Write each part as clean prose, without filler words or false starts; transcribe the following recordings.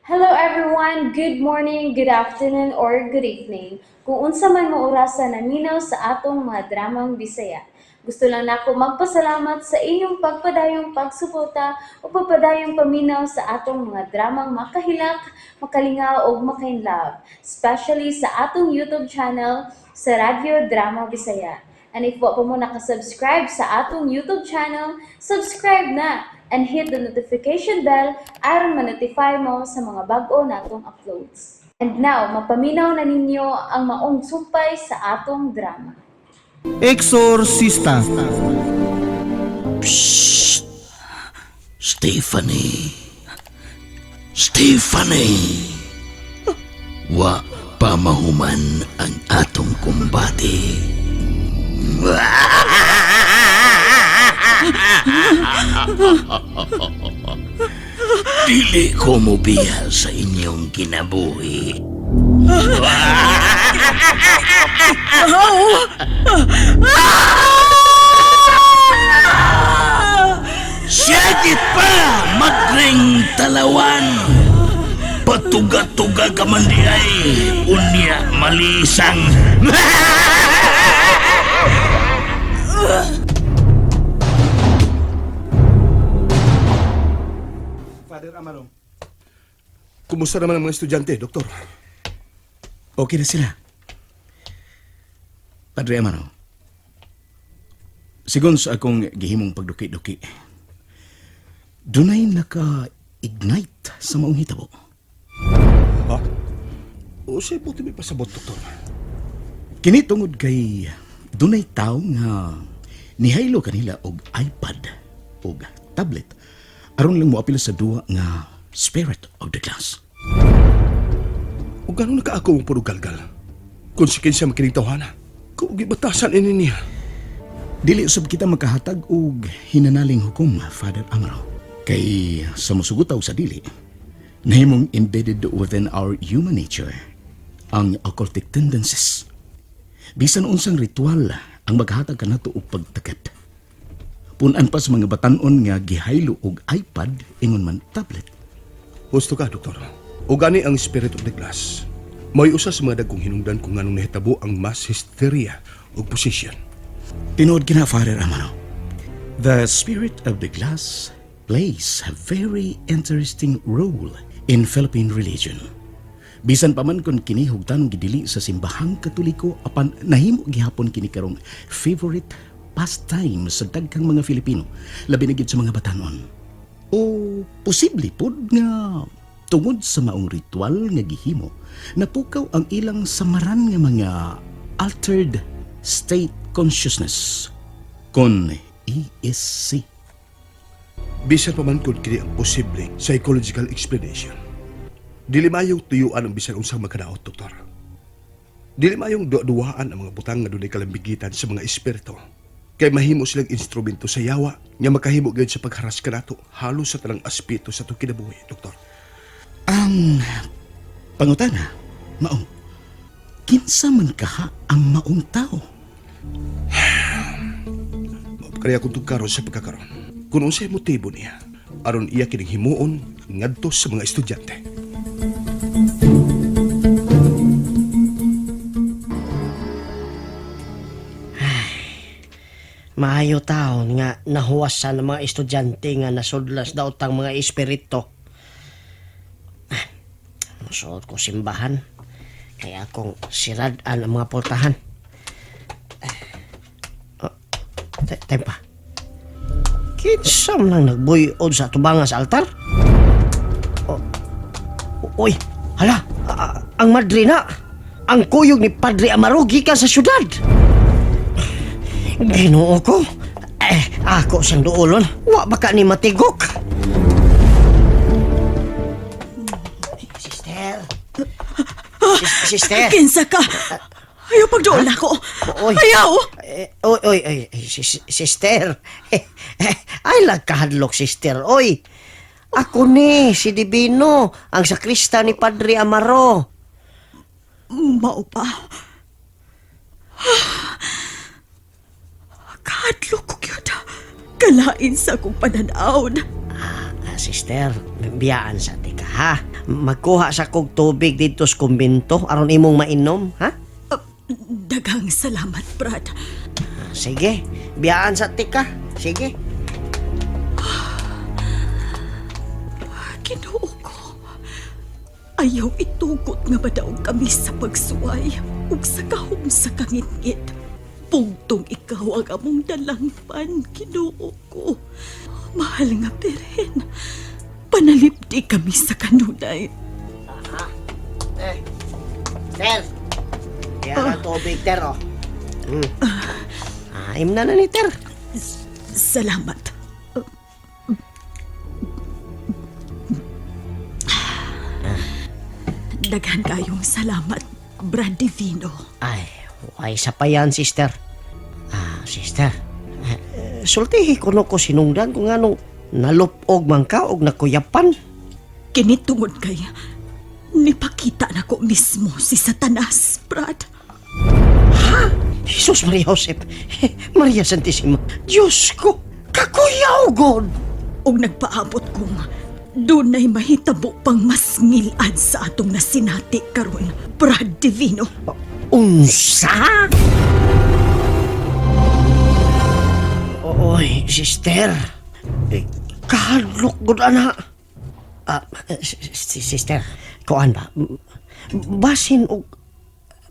Hello everyone! Good morning, good afternoon, or good evening. Kung unsa man mo orasa naminaw sa atong mga dramang Bisaya. Gusto lang nako magpasalamat sa inyong pagpadayong pagsuporta o pagpadayong paminaw sa atong mga dramang makahilak, makalingaw ug makainlove, especially sa atong YouTube channel sa Radyo Drama Bisaya. And if wa pa mo nakasubscribe sa atong YouTube channel, subscribe na and hit the notification bell aron ma-notify mo sa mga bag-o natong uploads. And now, mapaminaw na ninyo ang maong sumpay sa atong drama. Exorcista. Stephanie. Stephanie. Wa pa mahuman ang atong kumbate. Dili ko mobiya sa inyong kinabuhi. Sige pa, madring talawan. Patuga-tuga ka man di ay, unya malisang. Father Amaro. Kumusta naman ang mga estudyante, Doktor? Okay na sila. Padre Amaro, sigon sa akong gihimong pagduki-duki, dunay naka-ignite sa maong hitabo. Ha? O siya po may pasabot, Doktor. Kini tungod kay dunay tawo nga nihaylo kanila og iPad og tablet aron lang moapil sa duwa nga spirit of the glass. O gano'n nakaako ang puro galgal? Konsekensya makining tawhana. Kung gibatasan ini niya. Dili usab kita makahatag og hinanaling hukom, Father Amaro. Kay sa musugutaw sa dili, nahimong embedded within our human nature ang occultic tendencies. Bisan unsang ritual ang maghatag kanato og pagtakad. Punan pa sa mga batanon nga gihaylo og iPad ingon man tablet. Husto ka, Doktor. O gani ang spirit of the glass. May usa sa mga dagkong hinungdan kung nganong nahitabo ang mass hysteria o possession. Tinuod kina, Father Amaro. The spirit of the glass plays a very interesting role in Philippine religion. Bisan pa man kung kini hugtan gidili sa simbahang Katoliko apan nahimo gihapon kini karong favorite pastime sa daghang mga Filipino, labi na gyud sa mga batanon. O posible pod nga tungod sa maong ritual nga gihimo, napukaw ang ilang samaran nga mga altered state consciousness kon ESC. Bisan pa man kung kini ang posible psychological explanation. Dili mayong tuyuan ang bisan unsang makadaot, Doktor. Dili mayong duwa-duwaan ang mga butang nga dunay kalambigitan sa mga espiritu. Kay mahimo silang instrumento sa yawa nga makahimo gyud sa pagharas kanato halos sa tanang aspeto sa atong kinabuhi, Doktor. Ang pangutana, mao, kinsa man kaha ang maong tao? Kaya kung tugkaron sa pagkakaron, kung unsay motibo niya, aron iya kining himuon ngadto sa mga estudyante. Maayo taon nga nahuwasan ng mga estudyante nga nasudlas daw tang mga espiritu. Ah, musuot ko simbahan. Kaya akong sirad-an ang mga portahan. Ah, oh, tempa. Kinsa man lang nagbuyod sa tubangan sa altar? Oh, oy, hala, ang madrina. Ang kuyog ni Padre Amaro gikan sa syudad. Ginoo ko. Eh, ako siyang duolon. Wa baka ni matigok. Sister. Sister. Kinsa ka? Ayaw pagduol nako. Oy. Ayaw! Eh, oy, oy, oy, sister. Ay, lagkahadlok, sister. Oy, ako ni, si Divino, ang sakrista ni Padre Amaro. Mao pa. Kahadlok ko gyud. Kalain sa akong pananawon. Ah, sister, biyaan sa tika, ha? Magkuha sa kog tubig dito sa kumbinto aron imong mainom, ha? Daghang salamat, Brad. Sige, biyaan sa tika. Sige. Ginoo ko. Ayaw itugot nga madaog kami sa pagsuway ug sa kahom sa kangitngit. Pugtong ikaw ang among dalangpan, Ginoo ko. Mahal nga Birhen, panalipdi kami sa kanunay. Eh, Ter. Kaya ang tubig, Ter, oh. Ah, imna na ni Ter. Salamat. Daghan kayong salamat, Brad Divino. Ay, way sa pa yan, sister. Ah, sister. Eh, eh, sultihi ko no ko sinungdan kung anong nalupog man ka og nakuyapan. Kini tungod kay nipakita na ko mismo si Satanas, Brad. Jesus Maria Josep, Maria Santissima, Diyos ko, kakuyaw God! Og nagpaabot kong dunay mahitabo pang mas ngilad sa atong nasinati karon, Brad Divino. Unsa? Oy, sister. Eh, kahadlok gud ana. Ah, sister, kuan ba? Basin og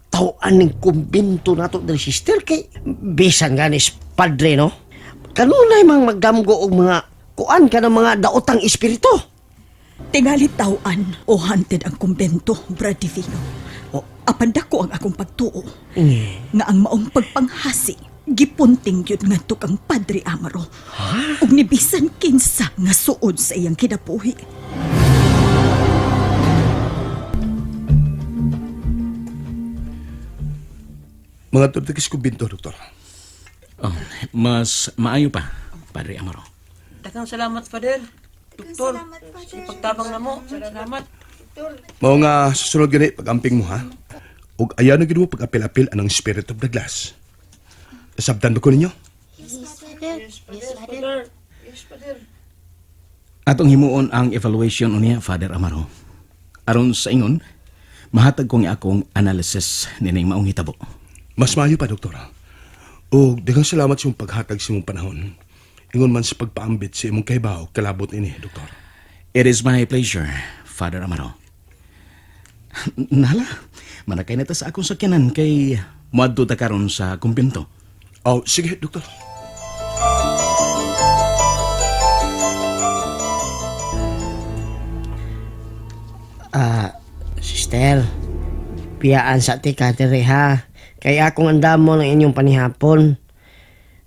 tawaan ning kumbinto nato diri, sister, kay bisan ganis padre no. Kanunay mang magdamgo og mga kuan ka ng mga daotang espiritu. Tingali tawaan o haunted ang kumbento, Brad Divino. O- Apan dako ang akong pagtuo Eh, nga ang maong pagpanghasi gipunting gyud ngadto kang Padre Amaro. Ug nibisan kinsa nga suod sa iyang kinabuhi. Mga tutikis kumbinto, Doktor. Oh, mas maayo pa, Padre Amaro. Daghang salamat, Father. Doktor, sa pagtabang na mo. Salamat. Mao nga susunod gani pag-amping mo ha. Ug ayaw na gid mo pag-apil-apil anang spirit of the glass. Nasabtan ba ko ninyo? Atong himuon ang evaluation unya, Father Amaro. Aron sa ingon, mahatag ko nga akong analysis nining maong hitabo. Mas maayo pa, Doktor. Ug daghang salamat sa imong paghatag sa imong panahon. Ingon man sa pagpaambit sa imong kahibaw kalabot ini, Doktor. It is my pleasure, Father Amaro. Nala, manakay na ta sa akong sakyanan kay moadto ta karon sa kumbento. Oh, sige, Doktor. Ah, sister, piyaan sa tika diri ha. Kay akong andamo ng inyong panihapon.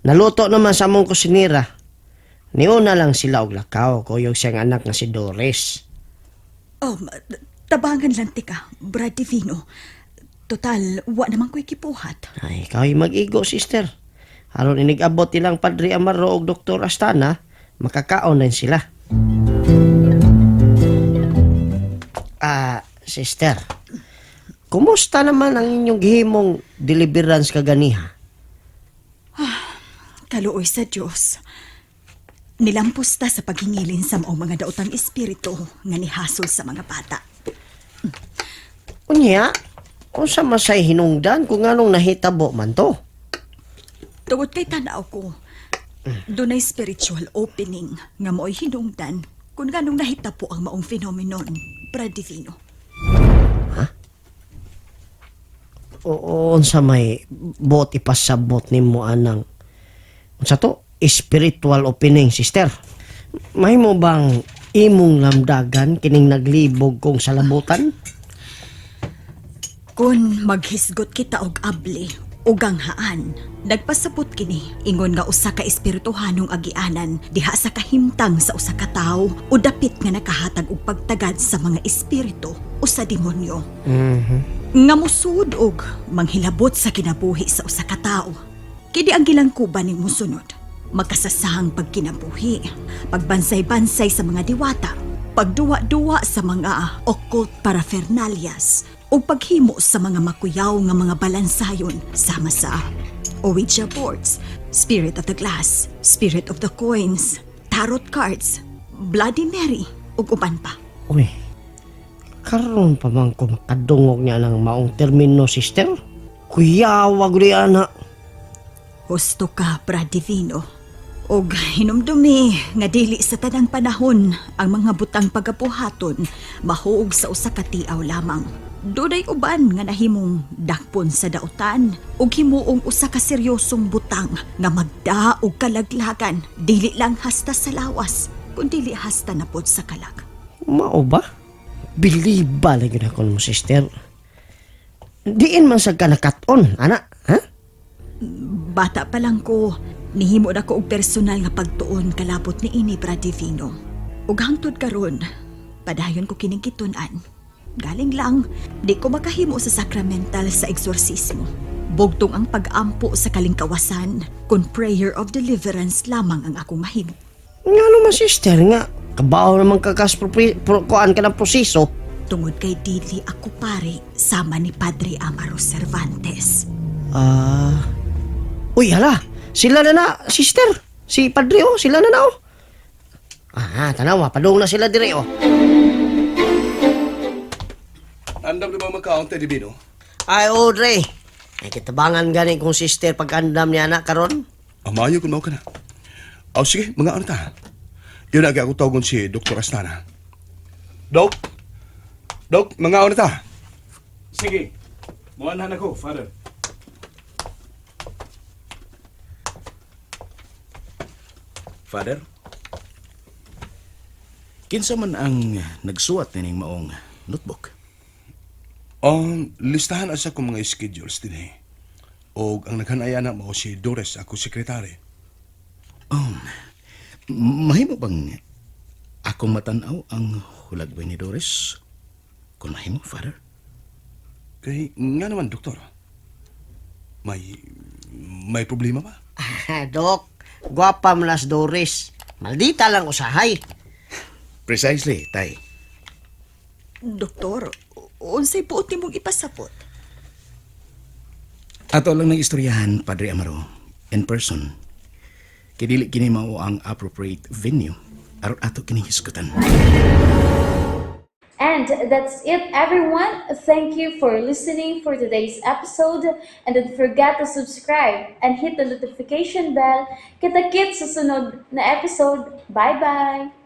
Naluto naman sa among kusinira. Niuna lang sila og lakaw, kuyog siyang anak nga si Doris. Tabangan lang tika, Brad Divino. Total, wa naman ko'y kipuhat. Ay, ikaw ay mag-igo, sister. Aron inigabot nilang Padre Amaro og Doktor Astana, makakaon na sila. Ah, sister. Kumusta naman ang inyong gihimong deliverance kaganiha? Kaluoy sa Diyos. Nilampos ta sa paghingilin sa maong mga daotang espiritu nga nihasol sa mga bata. Unya, unsa man say hinungdan kung anong nahitabo man to? Tungod kay tanaw ko, dunay spiritual opening nga mao'y hinungdan kung nganong nahitabo ang maong phenomenon, Brad Divino. Oo, unsa may bot ipasabot nimo anang unsa to? Spiritual opening, sister. Mahimo bang imong lamdagan kining naglibog kong salabutan? Kung maghisgot kita og abli ug ganghaan, nagpasabot kini ingon nga usa ka espirituhanong agianan diha sa kahimtang sa usa ka tawo o dapit nga nakahatag og pagtagad sa mga espiritu o sa demonyo. Nga mosud og manghilabot sa kinabuhi sa usa ka tawo. Kini ang gilangkuban ning mosunod. Magkasasahang pagkinabuhi, pagbansay-bansay sa mga diwata, pagduwa-duwa sa mga occult paraphernalias, ug paghimo sa mga makuyaw nga mga balansayon sama sa Ouija boards, Spirit of the Glass, Spirit of the Coins, Tarot cards, Bloody Mary, ug uban pa. Uy, Karon pa man ko makadungog niya ng maong termino, sister. Kuyawa gud ana. Husto ka, Brad Divino. Og hinumdumi nga dili sa tanang panahon ang mga butang pagapuhaton mahuog sa usa ka tiaw lamang. Dunay uban nga nahimong dakpon sa dautan ug himuong usa ka seryosong butang nga magda og kalaglagan dili lang hasta sa lawas kundi hasta na pod sa kalag. Mao ba? Biliba lagi na ko mo, sister. Diin man sa ka nakaton, ana, ha? Bata pa lang ko, nihimo na ko og personal nga pagtuon kalabot ni ini Brad Divino. Ug hangtod karon, padayon ko kining gitun-an. Galing lang, di ko makahimo sa sakramental sa eksorsismo. Bugtong ang pag-ampo sa kalingkawasan, kun prayer of deliverance lamang ang akong mahimo. Nga naman, sister, nga. Kabaw naman kakas pro, pro, kuan ka ng proseso. Tungod kay dili ako pare sama ni Padre Amaro Cervantes. Ah. Uy, hala. Sila na na, sister. Si Padre, oh. Sila na na, oh. Ah, tanawa. Padung na sila dire, oh. Andam na ba magkaon, Teddy Bino? Ay, Audrey. Ay, kitabangan gani kong sister pag-andam niya na karon. Amayo kung mao ka na. O sige, mga ano ta. Yun agi ako tawagon si Dr. Astana. Dok? Dok, mga ano ta? Sige. Muanhan ako, Father. Father? Kinsa man ang nagsuwat nining maong notebook? Listahan asa kong mga schedules din eh. O ang naghanaya na mao si Doris, ako sekretary. Mahimo bang akong matanaw ang hulagbay ni Doris? Kung mahimo, Father? Kay nga naman, doktor. May problema ba? Dok, gwapa man nas Doris. Maldita lang usahay. Precisely, tay. Doktor, unsay buot nimong ipasabot? Ato lang ng istoryahan, Padre Amaro, in person. Kay dili kini mao ang appropriate venue aron ato kini hisgutan. And that's it, everyone. Thank you for listening for today's episode. And don't forget to subscribe and hit the notification bell. Kita-kits sa sunod na episode. Bye-bye!